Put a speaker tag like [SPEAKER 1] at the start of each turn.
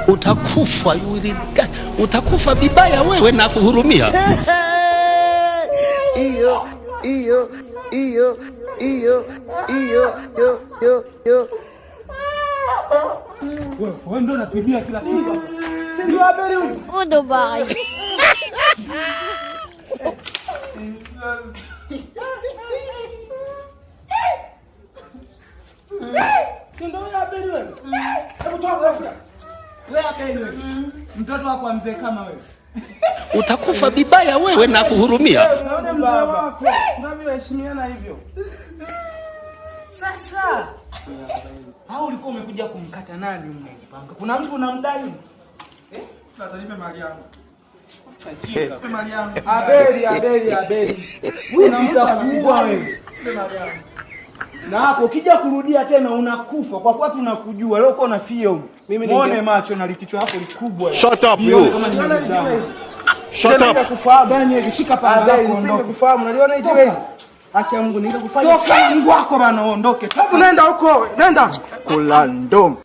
[SPEAKER 1] Utakufa, you will die. Utakufa vibaya wewe na kuhurumia.
[SPEAKER 2] Iyo, iyo, iyo, iyo, iyo, yo, yo, yo.
[SPEAKER 3] Wewe ndio unatibia kila siku. Si ndio Abeli huyu?
[SPEAKER 4] Goodbye.
[SPEAKER 3] Si ndio huyu Abeli wewe? Hebu toa kofia. Wewe Abeli wewe. Mtoto wako mzee kama wewe.
[SPEAKER 1] Utakufa vibaya wewe na kuhurumia.
[SPEAKER 3] Unaona mzee wako tunavyoheshimiana hivyo. Sasa hao ulikuwa umekuja kumkata nani umejipanga? Kuna mtu unamdai? Eh?
[SPEAKER 5] Lazima mali yangu. Nipe mali yangu.
[SPEAKER 3] Abeli, Abeli, Abeli. Wewe mtakubwa wewe.
[SPEAKER 5] Nipe mali yangu.
[SPEAKER 3] Na hapo ukija kurudia tena unakufa kwa kuwa tunakujua. Leo uko na fia huko.
[SPEAKER 5] Mimi
[SPEAKER 3] Muone macho na likichwa yako likubwa.
[SPEAKER 6] Shut up you.
[SPEAKER 3] Kama ni mzee.
[SPEAKER 6] Shut up.
[SPEAKER 3] Ningekufahamu. Bani hivi shika panga
[SPEAKER 5] Abeli,
[SPEAKER 3] lako ondoke.
[SPEAKER 5] nisingekufahamu. Naliona hicho wewe. Haki ya Mungu ningekufanya.
[SPEAKER 3] Toka Mungu wako bana ondoke.
[SPEAKER 5] Hebu nenda huko, nenda. Kula ndomo.